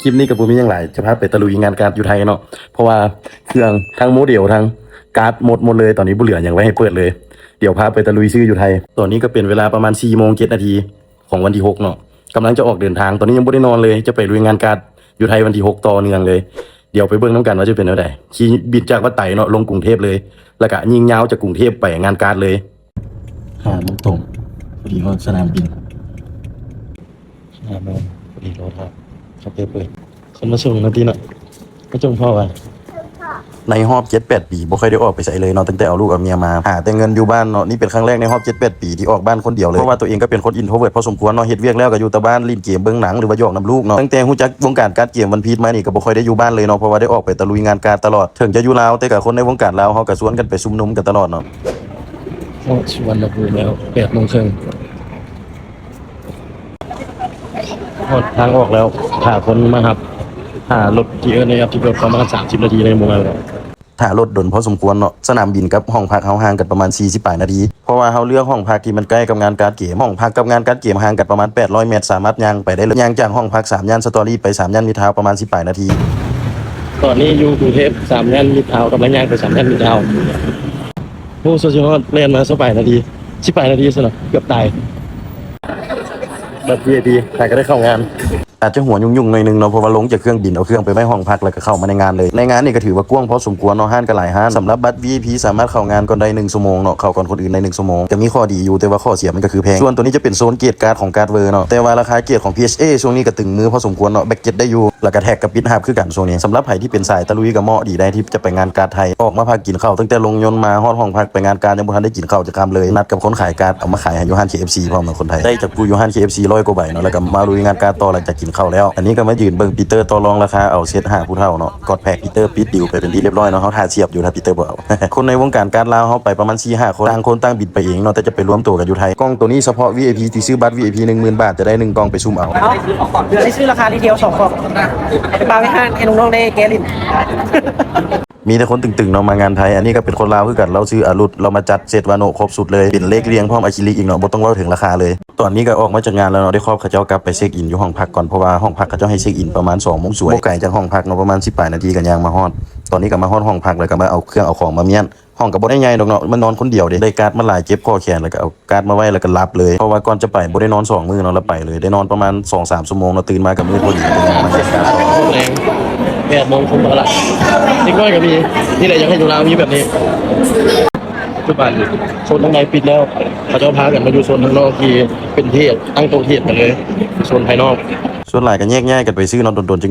ຄລິບນີ້ກໍບໍ່ມີຫຍັງຫຼາຍ ຈະພາໄປຕະລຸຍງານກາດຢູ່ໄທເນາະ ເພາະວ່າເຄື່ອງທັງໂມເດວ ທັງກາດໝົດໝົດເລີຍ ຕອນນີ້ບໍ່ເຫຼືອຫຍັງໄວ້ໃຫ້ເປີດເລີຍ. ດຽວພາໄປຕະລຸຍຊື້ຢູ່ໄທ. ຕອນນີ້ກໍເປັນເວລາປະມານສີ່ໂມງເຈັດນາທີຂອງວັນທີຫົກເນາະ ກຳລັງຈະອອກເດີນທາງ. ຕອນນີ້ຍັງບໍ່ໄດ້ນອນເລີຍ ຈະໄປລຸຍງານກາດຢູ່ໄທວັນທີຫົກຕໍ່ເນື່ອງເລີຍ. ດຽວໄປເບິ່ງນຳກັນວ່າຈະເປັນແນວໃດ. ຂີ່ບິນຈາກວັດໄຕເນາະ ລົງກຸງເທບເລີຍ ແລ້ວກະຍິງຍາວຈາກກຸງເທບໄປງານກາດເລີຍ. ຫ້າໂມງຕົງ ພໍດີຮອດສະໜາມບິນ. ຫ້າໂມງພໍດີ ລໍຖ້າເຂົາເຈົ້າເປີດ ຄົນມາສົ່ງເນາະຕິເນາະ ມາສົ່ງພໍ່ວ່າ. ໃນຮອບເຈັດແປດປີ ບໍ່ຄ່ອຍໄດ້ອອກໄປໃສເລີຍເນາະ ຕັ້ງແຕ່ເອົາລູກເອົາເມຍມາ ຫາແຕ່ເງິນຢູ່ບ້ານເນາະ. ນີ້ເປັນຄັ້ງແລກໃນຮອບເຈັດແປດປີທີ່ອອກບ້ານຄົນດຽວເລີຍ ເພາະວ່າຕົວເອງກໍເປັນຄົນ introvert ພໍສົມຄວນເນາະ ເຮັດວຽກແລ້ວກໍຢູ່ແຕ່ບ້ານ ຫຼິ້ນເກມ ເບິ່ງໜັງ ຫຼືວ່າຢອກນຳລູກເນາະ. ຕັ້ງແຕ່ຮູ້ຈັກວົງການກາດເກມ One Piece ມານີ້ ກໍບໍ່ຄ່ອຍໄດ້ຢູ່ບ້ານເລີຍເນາະ ເພາະວ່າໄດ້ອອກໄປຕະລຸຍງານກາດຕະຫຼອດ. ເຖິງຈະຢູ່ລາວ ແຕ່ກໍຄົນໃນວົງການລາວ ເຮົາກໍຊວນກັນໄປຊຸມນຸມກັນຕະຫຼອດເນາະ. ຮອດສຸວັນນະພູມແລ້ວ ແປດໂມງເຄິ່ງ ຮອດທາງອອກແລ້ວ ຖ້າຄົນມາຮັບ ຖ້າລົດທີ່ເອີ້ນໃນແອັບທີ່ເພິ່ນປະມານສາມສິບນາທີໃນໝູ່ເຮົາ. ຖ້າລົດດົນພໍສົມຄວນເນາະ ສະໜາມບິນກັບຫ້ອງພັກເຮົາຫ່າງກັນປະມານສີ່ສິບປາຍນາທີ ເພາະວ່າເຮົາເລືອກຫ້ອງພັກທີ່ມັນໃກ້ກັບງານກາດເກມ. ຫ້ອງພັກກັບງານກາດເກມຫ່າງກັນປະມານແປດຮ້ອຍແມັດ ສາມາດຍ່າງໄປໄດ້ເລີຍ. ຍ່າງຈາກຫ້ອງພັກສາມຍ່ານສະຕໍຣີໄປສາມຍ່ານມິດທາວປະມານສິບປາຍນາທີ. ຕອນນີ້ຢູ່ກຸງເທບສາມຍ່ານມິດທາວ ກຳລັງຍ່າງໄປສາມຍ່ານມິດທາວ. ໂອ້ ສວຍຊິຮອດ ແລ່ນມາຊາວປາຍນາທີ ສິບປາຍນາທີຊັ້ນນະ ເກືອບຕາຍ. ບັດວີໄອພີ ຫາກໍໄດ້ເຂົ້າງານ ອາດຈະຫົວຫຍຸ້ງໆໜ້ອຍໜຶ່ງເນາະ ເພາະວ່າລົງຈາກເຄື່ອງບິນ ເອົາເຄື່ອງໄປໄວ້ຫ້ອງພັກ ແລ້ວກໍເຂົ້າມາໃນງານເລີຍ. ໃນງານນີ້ກໍຖືວ່າກວ້າງພໍສົມຄວນເນາະ ຮ້ານກໍຫຼາຍຮ້ານ. ສຳລັບບັດວີໄອພີ ສາມາດເຂົ້າງານກ່ອນໄດ້ໜຶ່ງຊົ່ວໂມງເນາະ ເຂົ້າກ່ອນຄົນອື່ນໄດ້ໜຶ່ງຊົ່ວໂມງ. ຈະມີຂໍ້ດີຢູ່ ແຕ່ວ່າຂໍ້ເສຍມັນກໍຄືແພງ. ສ່ວນໂຕນີ້ຈະເປັນໂຊນເກດກາດຂອງກາດເວີເນາະ ແຕ່ວ່າລາຄາເກດຂອງພີເອັສເອຊ່ວງນີ້ກໍຕຶງມືພໍສົມຄວນເນາະ ແບັກເຈັດໄດ້ຢູ່ ແລ້ວກໍແທັກກໍປິດຮັບຄືກັນຊ່ວງນີ້. ສຳລັບໃຜທີ່ເປັນສາຍຕະລຸຍກໍເໝາະດີໄດ໋ ທີ່ຈະໄປງານກາດໄທ ອອກມາພັກກິນເຂົ້າ ຕັ້ງແຕ່ລົງຍົນມາຮອດຫ້ອງພັກໄປງານກາດ ຍັງບໍ່ທັນໄດ້ກິນເຂົ້າຈັກຄຳເລີຍ. ນັດກັບຄົນຂາຍກາດເອົາມາຂາຍໃຫ້ຢູ່ຮ້ານເຄເອັຟຊີພ້ອມນະຄົນໄທ. ໄດ້ຈັບປູຢູ່ຮ້ານເຄເອັຟຊີຮ້ອຍກວ່າໃບເນາະ ແລ້ວກໍມາລຸຍງານກາດຕໍ່ຫຼັງຈາກກິນເຂົ້າແລ້ວ. ອັນນີ້ກໍມາຢືນເບິ່ງປີເຕີຕໍ່ລອງລາຄາເອົາເຊັດຫ້າຜູ້ເຖົ້າເນາະ ກອດແພັກ ປີເຕີປິດດີລໄປເປັນທີ່ຮຽບຮ້ອຍເນາະ. ເຮົາຖ້າສຽບຢູ່ ຖ້າປີເຕີບໍ່ເອົາ. ຄົນໃນວົງການກາດລາວເຮົາໄປປະມານສີ່ຫ້າຄົນ ຕ່າງຄົນຕ່າງບິນໄປເອງເນາະ ແຕ່ຈະໄປລວມໂຕກັນຢູ່ໄທ. ກ້ອງໂຕນີ້ສະເພາະວີໄອພີ ທີ່ຊື້ບັດວີໄອພີໜຶ່ງໝື່ນບາດ ຈະໄດ້ໜຶ່ງກ່ອງໄປຊຸມເອົາ. ເອົາ ເອົາ ຊື້ລາຄາຣີເທວສອງກ່ອງ ໄປປາໄວ້ຮ້ານໃຫ້ນ້ອງໆໄດ້ແກ້ຫຼິ້ນ. ມີແຕ່ຄົນຕຶງໆເນາະມາງານໄທ. ອັນນີ້ກໍເປັນຄົນລາວຄືກັນ ລາວຊື່ອາລຸດ ລາວມາຈັດເຊັດວາໂນະຄົບຊຸດເລີຍ ເປັນເລກລຽງພ້ອມອາຄຣິລິກອີກເນາະ ບໍ່ຕ້ອງເວົ້າເຖິງລາຄາເລີຍ. ຕອນນີ້ກໍອອກມາຈາກງານແລ້ວເນາະ ໄດ້ຂອບເຂົາເຈົ້າກັບໄປເຊັກອິນຢູ່ຫ້ອງພັກກ່ອນ ເພາະວ່າຫ້ອງພັກເຂົາເຈົ້າໃຫ້ເຊັກອິນປະມານສອງໂມງສວຍ ບໍ່ໄກຈາກຫ້ອງພັກເນາະ ປະມານສິບປາຍນາທີກໍຍ່າງມາຮອດ. ຕອນນີ້ກໍມາຮອດຫ້ອງພັກ ແລ້ວກໍມາເອົາເຄື່ອງເອົາຂອງມາມ້ຽນ. ຫ້ອງກໍບໍ່ໄດ້ໃຫຍ່ດອກເນາະ ມັນນອນຄົນດຽວເດ້ ໄດ້ກາດມາຫຼາຍ ເຈັບຂໍ້ແຂນ ແລ້ວກໍເອົາກາດມາໄວ້ ແລ້ວກໍຫຼັບເລີຍ ເພາະວ່າກ່ອນຈະໄປບໍ່ໄດ້ນອນສອງມື້ເນາະ ແລ້ວໄປເລີຍ ໄດ້ນອນປະມານສອງສາມຊົ່ວໂມງເນາະ ຕື່ນມາກໍມືດພໍດີ ກໍຍັງມາເຮັດງານຕໍ່. ໂມງແລງ ແປດໂມງຄົນປະຫຼາດ ເດັກນ້ອຍກໍມີ ນີ້ແຫຼະ ຢາກໃຫ້ຢູ່ລາວມີແບບນີ້. ປັດຈຸບັນໂຊນທາງໃນປິດແລ້ວ ເຂົາເຈົ້າພາກັນມາຢູ່ໂຊນທາງນອກທີ່ເປັນເທດ ຕັ້ງໂຕະເທດກັນເລີຍ ໂຊນພາຍນອກ. ສ່ວນຫຼາຍກໍແຍກຍ້າຍກັນໄປຊື້ເນາະ ດົນໆຈຶ່ງ